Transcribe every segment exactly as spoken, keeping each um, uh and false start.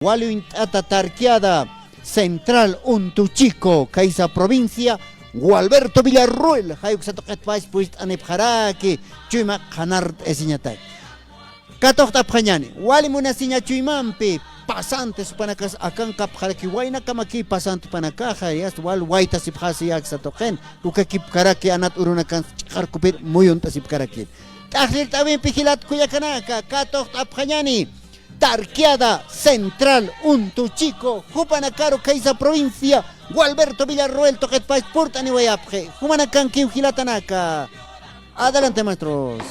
Wali uñt'ata Tarquiada Central Untuchico, kaysa provincia, Gualberto Villarroel, jay uksa tuqitpach purt'anipxaraki, chuyma qhanart'asiñatak. Katuqt'apxañäni, wali munasiña chuymampi, pasantes jupanakas akankapxaraki, waynakamaki pasantes jupanakaxa, yasta wal waytasipxasi aksa tuqin, ukakipkaraki anat urunakan ch'iqarkupir muyunt'asipkaraki. T'aqllirt'awimpi jilat kullakanaka, katuqt'apxañäni, Tarquiada Central Untuchico, jupanakaru kaysa provincia, Gualberto Villarroel tuqitpach purt'aniwayapxi, jumanakankiw jilatanaka. Adelante, maestros.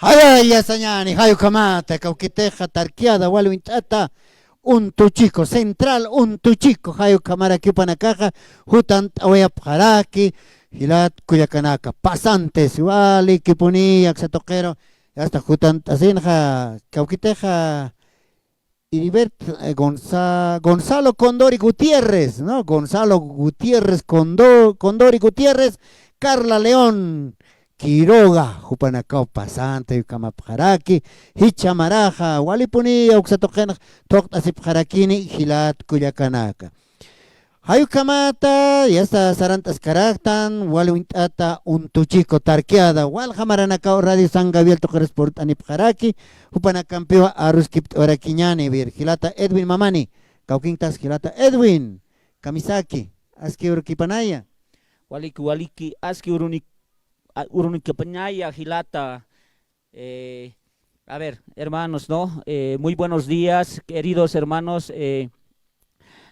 Jayalla sañäni, jay ukhamata, kawkitixa Tarquiada wali uñt'ata Untuchiku, Central Untuchiku, jay ukhamaraki jupanakaxa jutant'awayapxaraki, jilat kullakanaka, pasantes, walikipuniya aksa tuqiru, hasta jutant'asinxa, kawkitixa Heriberto, eh, Gonza-, Gonzalo Condori Gutiérrez, ¿no? Gonzalo Gutiérrez, Condo-, Condori Gutiérrez, Carla León Quiroga, jupanakaw pasante ukhamapxaraki, jichha maraxa, walipuniya uksa tuqinx thuqt'asipxarakini, jilat kullakanaka. Jay ukhamata, yasta sarant'askaraktan, wali uñt'ata Untuchiku Tarquiada, walja maranakaw Radio San Gabriel tuqiris purt'anipxaraki, jupanakampiwa aruskipt'awarakiñäni, vir, jilata Edwin Mamani, kawkintas jilata Edwin, kamisaki, aski urukipanaya. Waliki, waliki, aski uruni-, a-, urunikipanaya, jilata. Eh, a ver, hermanos, ¿no? Eh, muy buenos días, queridos hermanos, eh,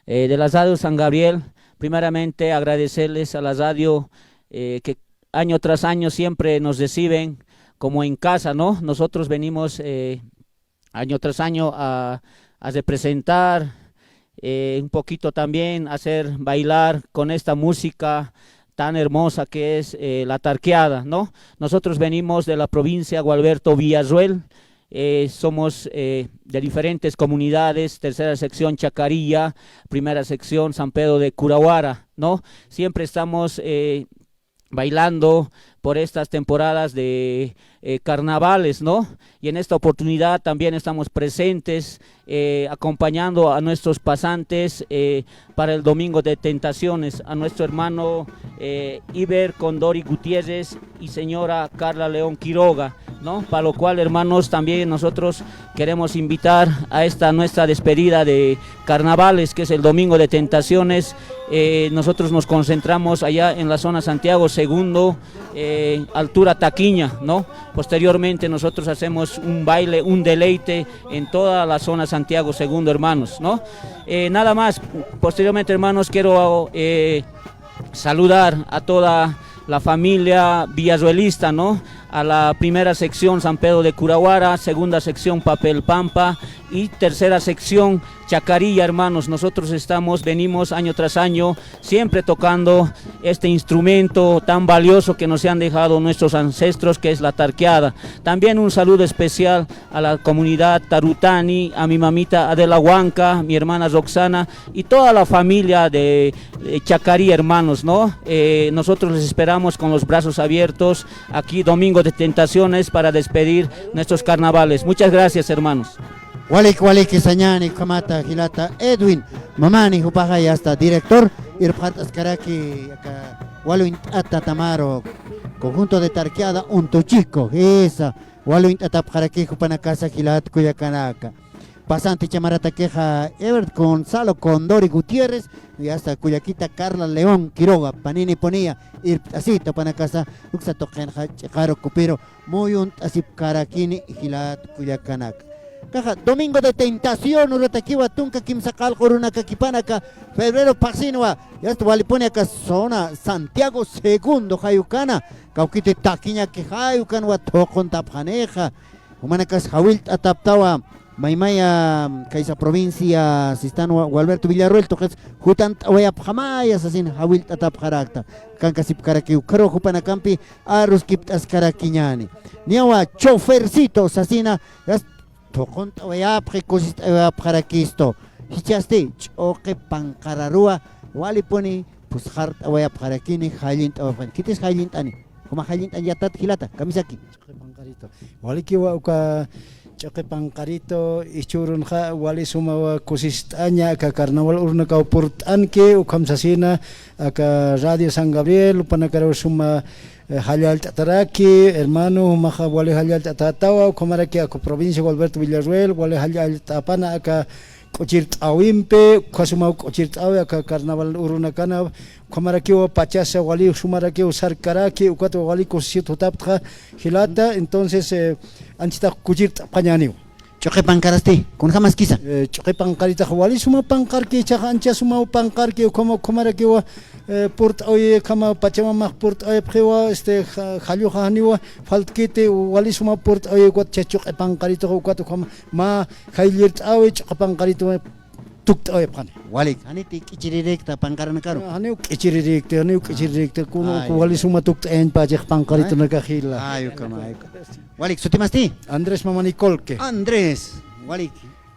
eh, de la Radio San Gabriel. Primeramente, agradecerles a la radio, eh, que año tras año siempre nos reciben como en casa, ¿no? Nosotros venimos, eh, año tras año a, a representar, eh, un poquito también hacer bailar con esta música tan hermosa que es, eh, la tarqueada, ¿no? Nosotros venimos de la provincia Gualberto Villarroel, eh, somos, eh, de diferentes comunidades, tercera sección Chacarilla, primera sección San Pedro de Curahuara, ¿no? Siempre estamos, eh, bailando por estas temporadas de, eh, carnavales, ¿no? Y en esta oportunidad también estamos presentes, eh, acompañando a nuestros pasantes, eh, para el Domingo de Tentaciones, a nuestro hermano, eh, Iber Condori Gutiérrez y señora Carla León Quiroga, ¿no? Para lo cual, hermanos, también nosotros queremos invitar a esta nuestra despedida de carnavales, que es el Domingo de Tentaciones. Eh, nosotros nos concentramos allá en la zona Santiago Segundo, eh, altura Taquiña, ¿no? Posteriormente nosotros hacemos un baile, un deleite en toda la zona Santiago Segundo, hermanos, ¿no? Eh, nada más, posteriormente, hermanos, quiero, eh, saludar a toda la familia villarroelista, ¿no? A la primera sección San Pedro de Curahuara, segunda sección Papel Pampa y tercera sección Chacarilla, hermanos. Nosotros estamos, venimos año tras año siempre tocando este instrumento tan valioso que nos han dejado nuestros ancestros, que es la tarqueada. También un saludo especial a la comunidad Tarutani, a mi mamita Adela Huanca, mi hermana Roxana y toda la familia de, eh, Chacarí, hermanos, ¿no? Eh, nosotros les esperamos con los brazos abiertos aquí, Domingo de Tentaciones, para despedir nuestros carnavales. Muchas gracias, hermanos. Walik, walik sañäni, ukhamata jilata Edwin Mamani, jupaxa yasta director irpxart'askaraki aka wali uñt'ata Tamaru, conjunto de Tarqueada Untuchiku, jisa, wali uñt'atapxaraki jupanakasa jilat kullakanaka. Pasante jichha maratakixa Ebert Gonzalo Condori Gutiérrez, yasta kullakita Carla León Quiroga, paninipuniya irpt'asita jupanakasa uksa tuqinxa ch'iqaru kupiru muyunt'asipkarakini jilat kullakanaka. Akaxa Domingo de Tentación uratakiwa, tunka kimsa qallqu urunakakipanaka, febrero phaxsinwa, yasta walipuni aka zona Santiago Segundo jay ukana, kawkiti Taquiñaki jay ukanwa thuquntapxanixa. Jumanakas jawillt'ataptawa, maymaya kaysa provincia sistanwa Gualberto Villarroel tuqis jutant'awayapxamaya sasin jawillt'atapxarakta. Kankasipkarakiw, ukharuw jupanakampi aruskipt'askarakiñäni. Niyawa chofercito sasina, yasta thuqunt'awayapxi, kusist'awayapxarakistu. Jichhasti ch'uqi panqararuwa walipuni phusxart'awayapxarakini, jallint'awayapxani. Khitis jallint'ani. Juma jallint'añ yatat jilata, kamisaki. Ch'uqi panqarito. Walikiwa uka ch'uqi panqarito, ischürunxa wali sumawa kusist'aña aka carnaval urunakaw purt'anki, ukham sasina aka Radio San Gabriel, jupanakaruw suma, eh, jallallt'ataraki, hermano, jumaxa wali jallallt'atätawa, ukhamaraki aka provincia Gualberto Villarroel, wali jallallt'apana aka k'uchirt'äwimpi, ukhasumaw k'uchirt'äwi aka carnaval urunakana, ukhamarakiw pachasa wali sumarakiw sarkaraki, ukatwa wali kusisit jutaptxa jilata, entonces, eh, anchhitax kuchirt'apxañäniw. Ch'uqi panqarasti, kunjamaskisa. Eh, ch'uqi panqaritax wali suma panqarki, ichaxa ancha suma panqarki, ukhama, ukhamarakiwa, eh, purt'awi, ukhama Pachamamax purt'awipxiwa, este, ja-, jalluxa janiwa faltkiti, wali suma purt'awi, ukat ch'uqi panqaritax, ukat ukhama mä jayllirt'awi, ch'uqi panqaritawa tukt'awipxani. Walik, janiti k'ichiririkta panqaranakaru. Janiw k'ichiririkti, janiw k'ichiririkti, kuna wali suma tukt'ayañpachix panqaritunaka jila. Ay, ukhama, ay, ukhama. Walik, sutimasti? Andrés Mamani Colque. Andrés, walik.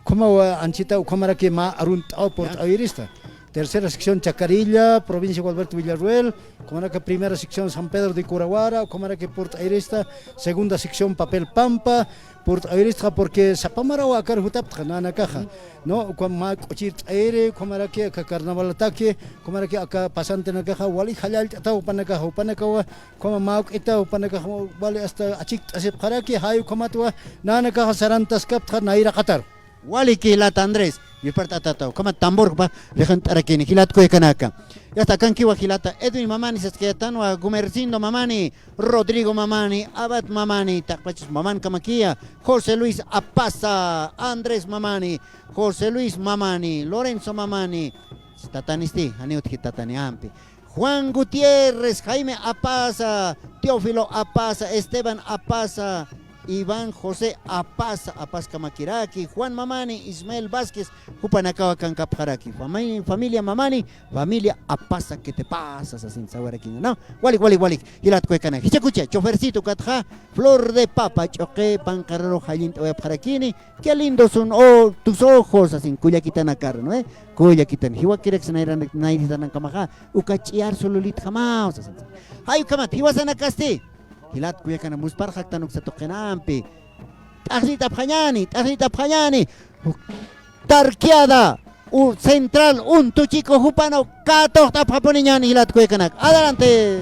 Ukhamawa anchita ukhamaraki mä arunt'aw purt'awirista. Tercera sección Chacarilla, provincia Gualberto Villarroel, ukhamaraki primera sección San Pedro de Curahuara, ukhamaraki purt'awirista, segunda sección Papel Pampa, purt'awirista, porque sapa maraw akar jutaptxa nanakaxa, ¿no? Ukham mä k'uchirt'ayiri, ukhamaraki aka carnavalataki, ukhamaraki aka pasantenakaxa, wali jallallt'ataw jupanakaxa, jupanakawa, ukhama mä juk'ita, jupanakaxa, wali hasta achikt'asipxaraki, jay ukhamatwa, nanakaxa sarantaskaptxa nayraqataru. Waliki jilata Andrés, yupar t'atata, ukhama tamborpa riqant'arakini, jilat kullakanaka. Yasta akankiwa jilata Edwin Mamani, saskaytanwa Gumercindo Mamani, Rodrigo Mamani, Abad Mamani, taqpachus Mamankamakiya, José Luis Apaza, Andrés Mamani, José Luis Mamani, Lorenzo Mamani, tatanisti, janiw utji tatani ampi. Juan Gutiérrez, Jaime Apaza, Teófilo Apaza, Esteban Apaza, Iván José Apaza, Apaza kamakiraki, Juan Mamani, Ismael Vázquez, jupanakawa kankapxaraki. Fami-, familia Mamani, familia Apaza, ¿qué te pasa? Sasin sawarakina, ¿no? Walik, walik, walik. Jilat kullakana. Jichhakucha, chofercito katxa, flor de papa, ch'uqi panqararu jallint'awayapxarakini. Qué lindos son, oh, tus ojos, sasin, kullakitanakar, ¿no? Eh, kullakitan. Jiwakiraksa nayran-, nayritanakamaxa, uka ch'iyar sululitjamaw, sasin. Jay ukhamat, jiwasanakasti. Jilat kullakana, musparxaktan uksa tuqinampi. T'aqllit'apxañani, t'aqllit'apxañani. Tarquiada, u-, central, Untuchiku jupanaw katuqt'apxapuniñani jilat kullakanak. Adelante.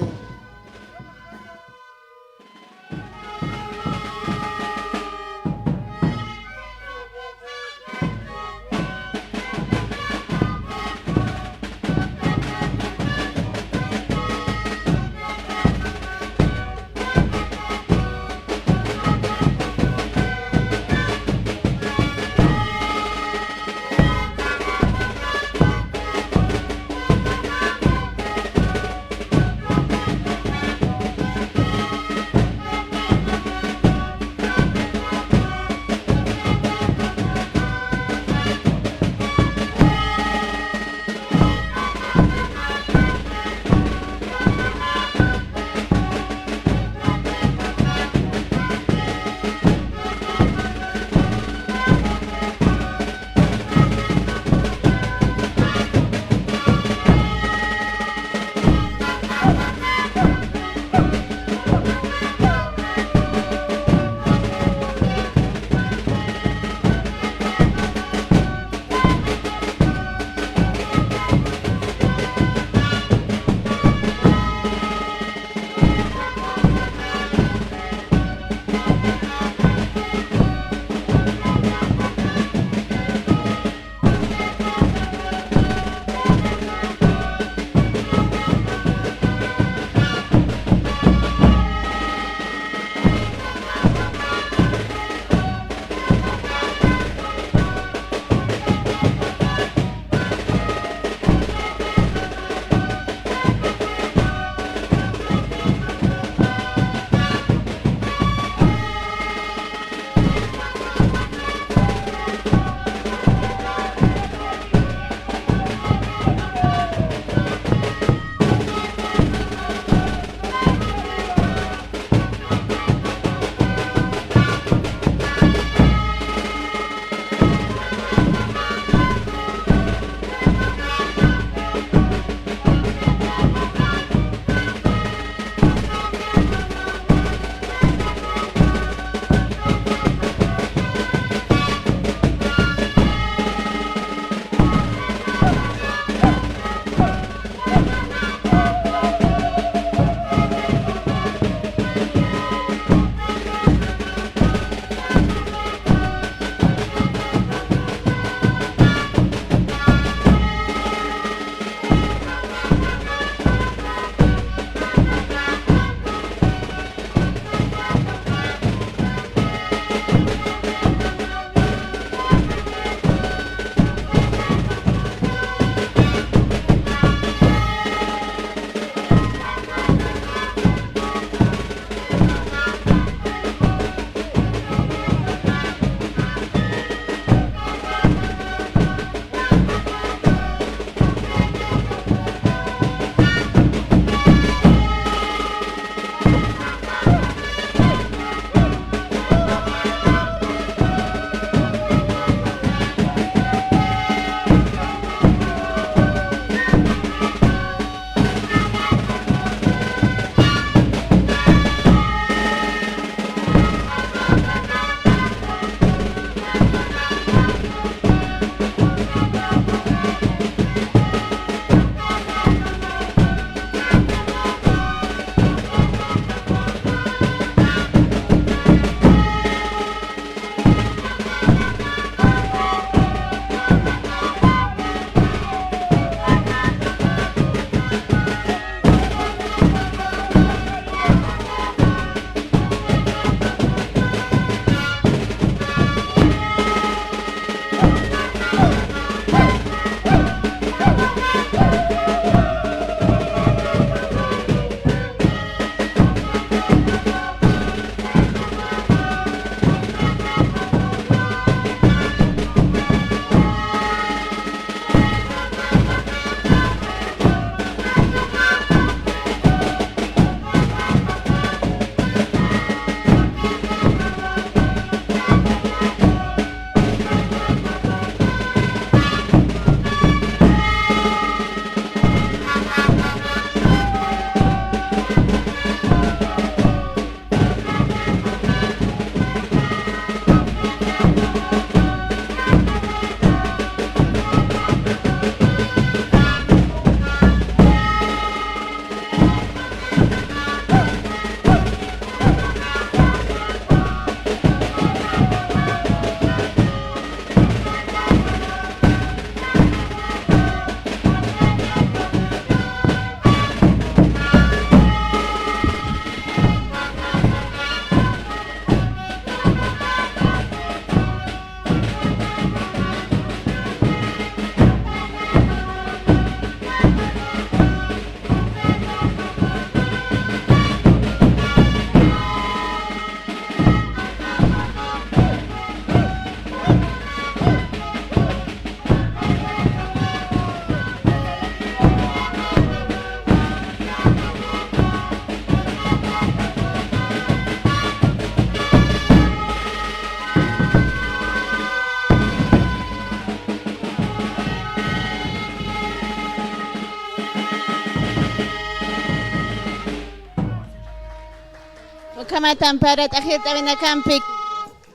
Ukhamat ampara t'ajirt'awinakampi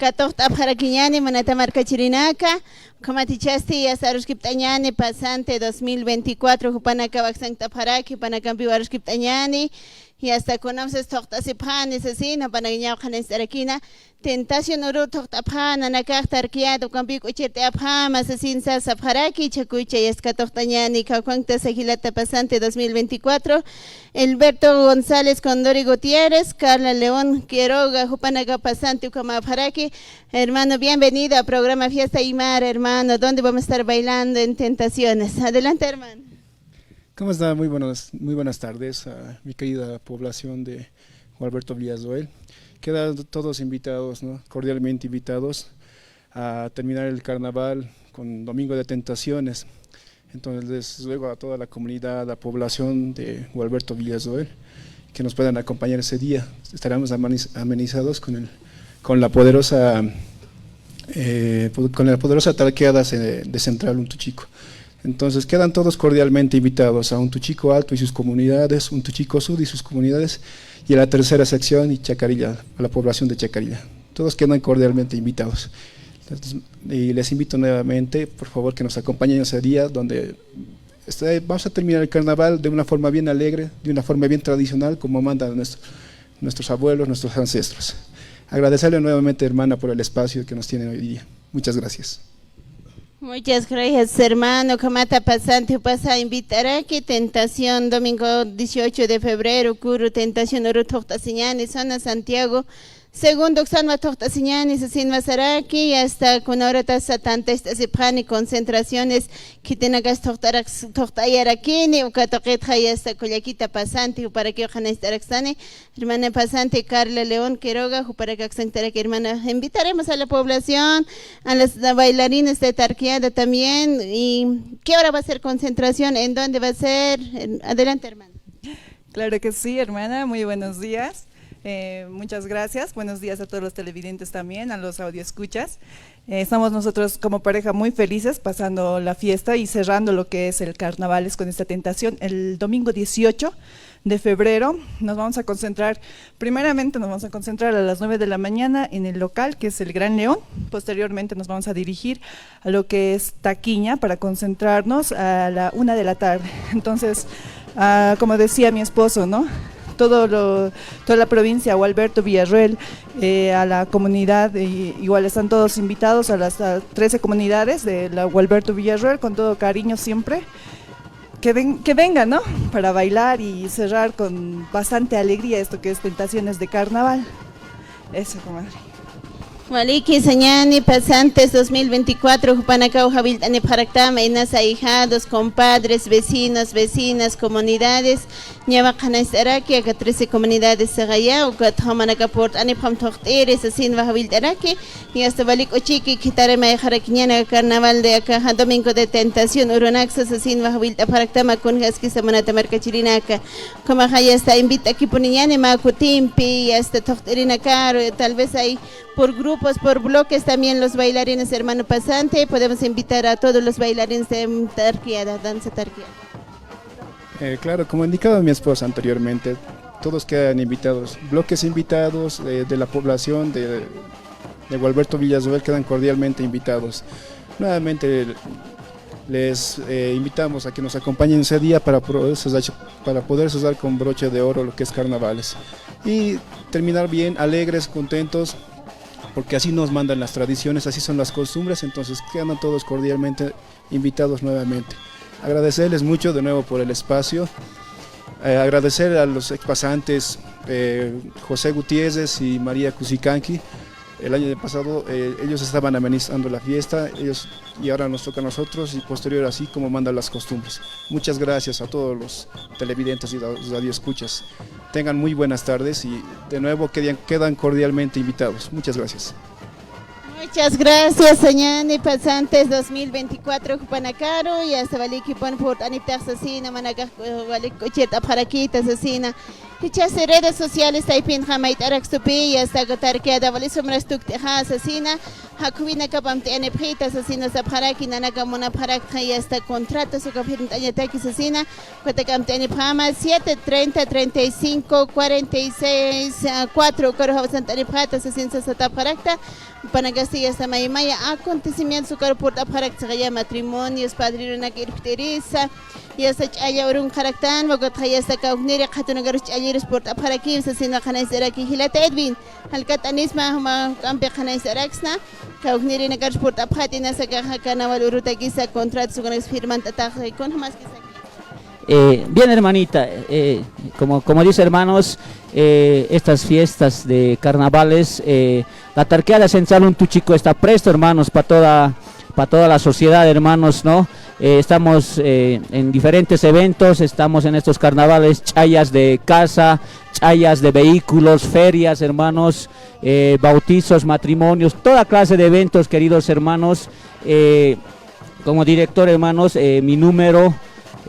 katuqt'apxarakiñäni munata markachirinaka. Ukhamat jichhasti yasta aruskipt'añäni pasante dos mil veinticuatro jupanakaw aksankapxaraki, jupanakampiw aruskipt'añäni. Yasta kunamsas thuqt'asipxani sasina, jupanakañaw qhananchit'arakïna. Tentación uru thuqt'apxä nanakax tarkiata, ukampiw k'uchirt'ayapxäma sasin sasapxaraki, jichhakuchayas katuqt'añäni, kawkhanktasa jilata pasante dos mil veinticuatro. Elberto González, Condori Gutiérrez, Carla León Quiroga, jupanaka pasante ukhamäpxaraki. Hermano, bienvenido a programa Fiesta Aymara, hermano, donde vamos a estar bailando en Tentaciones. Adelante, hermano. ¿Cómo está? Muy buenas, muy buenas tardes a mi querida población de Gualberto Villazuel. Quedan todos invitados, ¿no? Cordialmente invitados a terminar el carnaval con Domingo de Tentaciones. Entonces, les ruego a toda la comunidad, la población de Gualberto Villazuel, que nos puedan acompañar ese día. Estaremos ameniz-, amenizados con el, con la poderosa, eh, po-, con la poderosa tarqueada ce-, de Central Untuchico. Entonces, quedan todos cordialmente invitados a Untuchico Alto y sus comunidades, Untuchico Sur y sus comunidades, y a la tercera sección y Chacarilla, a la población de Chacarilla. Todos quedan cordialmente invitados. Y les invito nuevamente, por favor, que nos acompañen ese día donde, este, vamos a terminar el carnaval de una forma bien alegre, de una forma bien tradicional, como mandan nuestro, nuestros abuelos, nuestros ancestros. Agradecerle nuevamente, hermana, por el espacio que nos tienen hoy día. Muchas gracias. Muchas gracias, hermano. Ukhamata pasante jupasa invit'araki, Tentación, domingo dieciocho de febrero, kuru Tentación uru thuqt'asiñäni, zona Santiago Segundo uksanwa thuqt'asiñäni sasinwa saraki, hasta kuna horatas tantachasipxani concentraciones, khitinakas thuqt'arak-, thuqt'ayarakini, uka tuqitxa hasta kullakita pasante, juparakiw qhananchit'araksani, hermana pasante Carla León Quiroga, juparak aksanktaraki, hermana. Invitaremos a la población, a las bailarinas de Tarquiada también. ¿Y qué hora va a ser concentración? ¿En dónde va a ser? Adelante, hermana. Claro que sí, hermana. Muy buenos días. Eh, muchas gracias. Buenos días a todos los televidentes también, a los audioescuchas. Eh, estamos nosotros como pareja muy felices pasando la fiesta y cerrando lo que es el carnavales con esta tentación. El domingo dieciocho de febrero nos vamos a concentrar, primeramente nos vamos a concentrar a las nueve de la mañana en el local, que es el Gran León. Posteriormente nos vamos a dirigir a lo que es Taquiña para concentrarnos a la una de la tarde. Entonces, ah, como decía mi esposo, ¿no? Todo lo, toda la provincia, Gualberto Villarroel, eh, a la comunidad, eh, igual están todos invitados a las, ah, trece comunidades de la Gualberto Villarroel, con todo cariño siempre. Que ven-, que vengan, ¿no? Para bailar y cerrar con bastante alegría esto que es Tentaciones de Carnaval. Eso, comadre. Waliki, sañäni, pasantes dos mil veinticuatro, jupanakaw jawillt'anipxaraktama, inas ahijados, compadres, vecinos, vecinas, comunidades, ñawa qhananchit'araki, aka trece comunidades sixa ya, ukat jumanaka purt'anipxam thuqt'iri, sasinwa jawillt'araki, y hasta wali k'uchiki, khitari mayxarakiñäni aka carnaval de aka, ja, domingo de tentación urunaksa, sasinwa jawillt'apxaraktama, kunjaskisa munata markachirinaka. Ukhamaxa ya está invit'akipuniñäni mä kutimpi, ya está thuqt'irinakaru, tal vez hay por grupos, por bloques también los bailarines, hermano pasante, podemos invitar a todos los bailarines de, mm, Tarquiada, danza Tarquiada. Eh, claro, como indicaba mi esposa anteriormente, todos quedan invitados, bloques invitados, eh, de la población de, de Gualberto Villarroel quedan cordialmente invitados. Nuevamente, les, eh, invitamos a que nos acompañen ese día para poder cerrar, para poder cerrar con broche de oro lo que es carnavales. Y terminar bien, alegres, contentos, porque así nos mandan las tradiciones, así son las costumbres, entonces quedan todos cordialmente invitados nuevamente. Agradecerles mucho de nuevo por el espacio. Eh, agradecer a los expasantes, eh, José Gutiérrez y María Cusicanqui. El año pasado, eh, ellos estaban amenizando la fiesta, ellos, y ahora nos toca a nosotros y posterior así como mandan las costumbres. Muchas gracias a todos los televidentes y ra-, radioescuchas. Tengan muy buenas tardes y de nuevo quedan, quedan cordialmente invitados. Muchas gracias. Muchas gracias, sañäni, pasantes dos mil veinticuatro jupanakaru, ya está, walikipun purt'aniptax sasina, manakax, eh, walik k'uchirt'apxarakïta sasina. Jichhasti redes sociales taypinxa mayt'arakstupi, ya está, Tarquiada wali sumras tukt'ixa sasina. Jakhuwinakap amt'ayanipxita sasina sapxaraki, nanaka munapxarakta, ya está contratos uka firmt'añataki sasina, ukatak amt'ayanipxäma, siete treinta, treinta y cinco, cuarenta y seis, cuatro, ukaru jawsant'anipxäta sasina sasatapxarakta. Jupanakasti ya está maymaya acontecimientos ukaru purt'apxarakta, saqaya matrimonios, padrinonak irpt'irisa, ya está ch'alla urunxaraktan, ukatxa ya está kawkniri qhatunakarus ch'allirus purt'apxarakiw sasina qhanañsaraki jilata Edwin. Jalkat'anisma juma juk'ampi qhanañsaraksna, kawknirinakarus purt'apxät'inasa, aka carnaval urutakisa contratos ukanaksa firmant'ataxa, kunjamäskisa. Eh, bien, hermanita, eh, como, como dice, hermanos, eh, estas fiestas de carnavales, eh, la Tarqueada Central Untuchico está presto, hermanos, para toda, para toda la sociedad, hermanos, ¿no? Eh, estamos, eh, en diferentes eventos, estamos en estos carnavales, ch'ayas de casa, ch'ayas de vehículos, ferias, hermanos, eh, bautizos, matrimonios, toda clase de eventos, queridos hermanos. Eh, como director, hermanos, eh, mi número,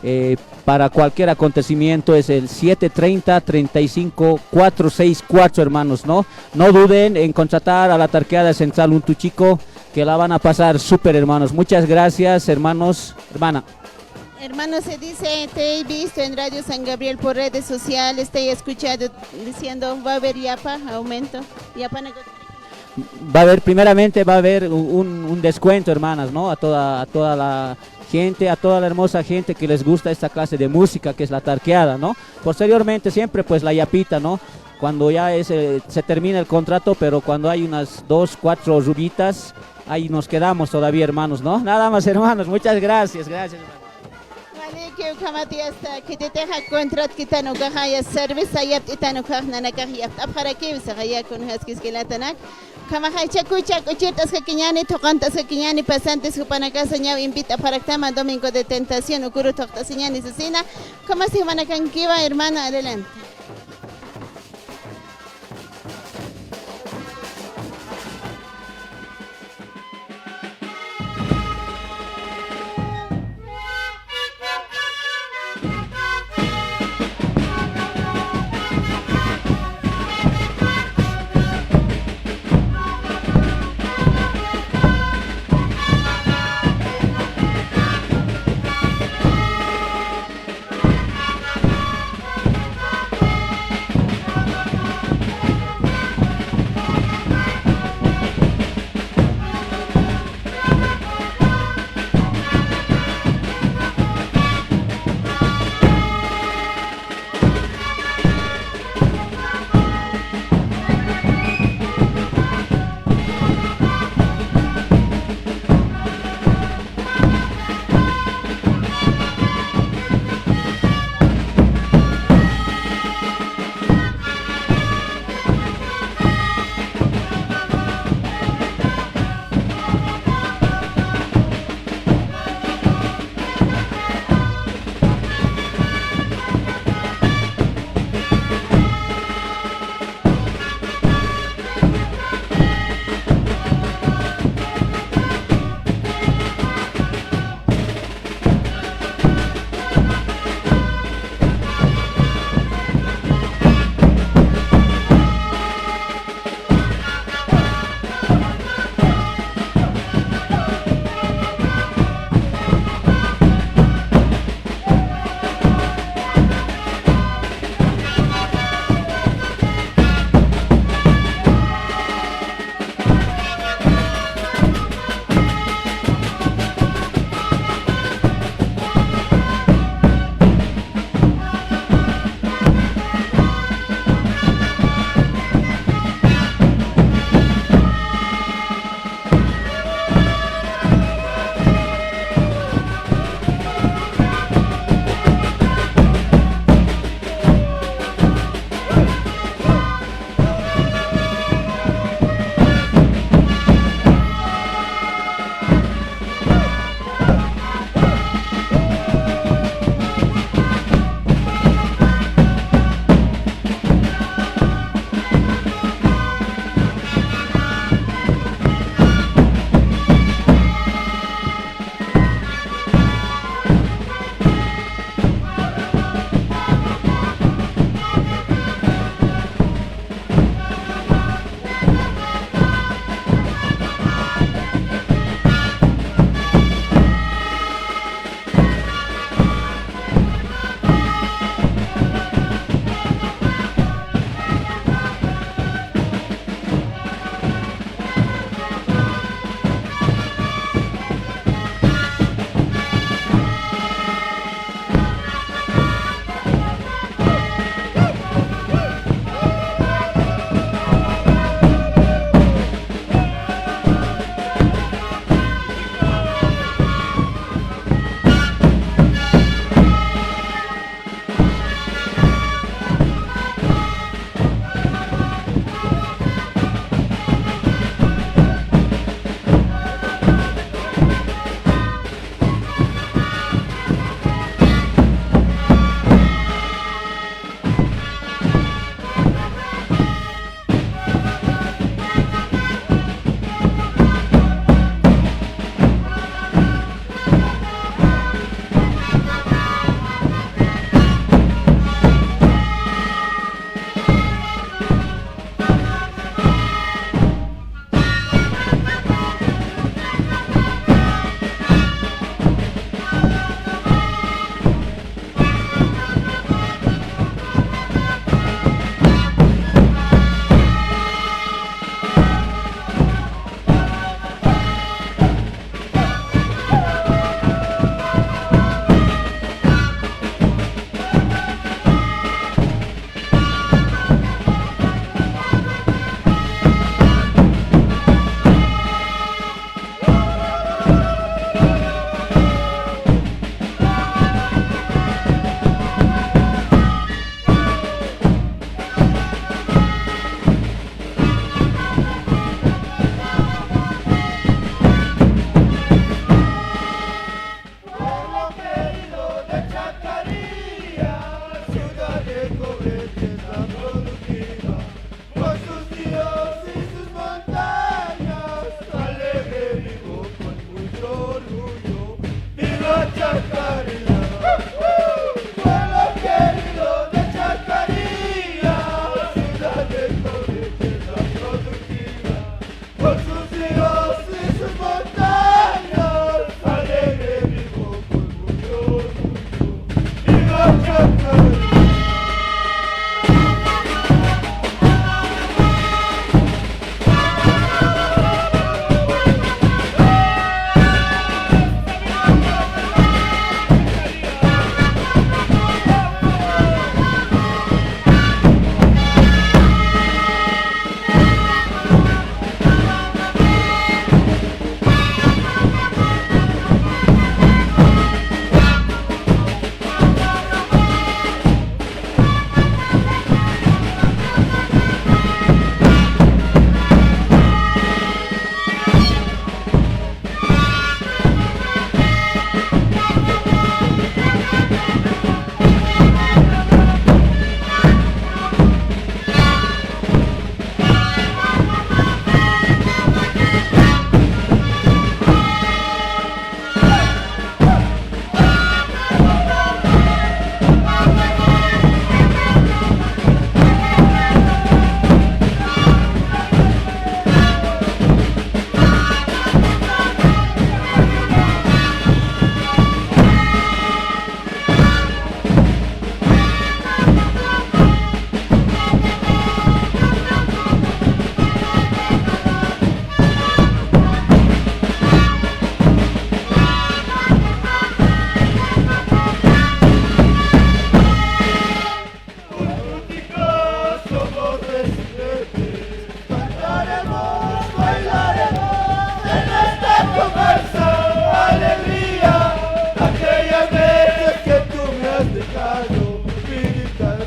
eh, para cualquier acontecimiento es el siete treinta, treinta y cinco, cuatro seis cuatro, hermanos, ¿no? No duden en contratar a la Tarqueada Central Untuchico, que la van a pasar súper, hermanos. Muchas gracias, hermanos, hermana. Hermano, se dice, te he visto en Radio San Gabriel por redes sociales, te he escuchado diciendo va a haber yapa, aumento, yapa negocio. Va a haber, primeramente va a haber un, un descuento, hermanas, ¿no? A toda, a toda la gente, a toda la hermosa gente que les gusta esta clase de música que es la tarqueada, ¿no? Posteriormente siempre pues la yapita, ¿no? Cuando ya es, eh, se termina el contrato, pero cuando hay unas dos, cuatro rubitas, ahí nos quedamos todavía, hermanos, ¿no? Nada más, hermanos, muchas gracias, gracias, hermano. Waliki, ukhamati hasta khititixa contratkitan ukaxa ya cerveza yapt'itan ukax nanakax yapt'apxarakiw saqaya kunjaskis jilatanak. Ukhamaxa jichhakucha k'uchirt'askakiñäni, thuqant'askakiñäni, pasantis jupanakasa ñaw invit'apxaraktama Domingo de Tentación, ukuru thuqt'asiñäni sasina. Ukhamasti jumanakankiwa, hermano, adelante.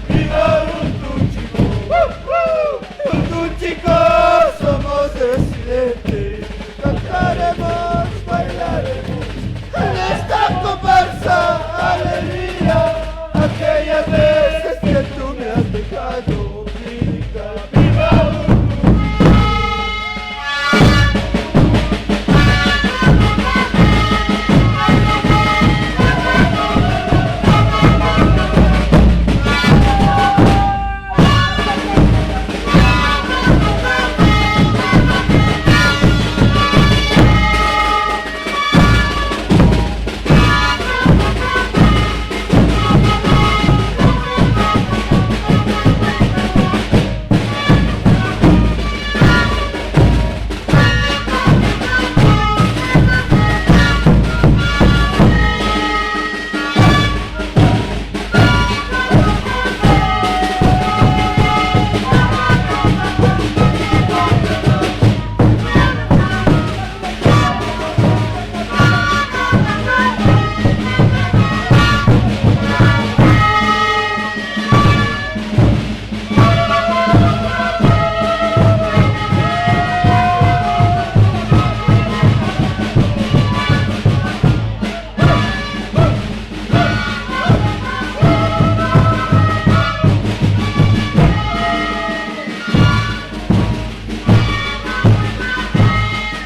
Viva Urtuchico, Urtuchico, somos residentes, cantaremos, bailaremos en esta comparsa, alegría, aquella de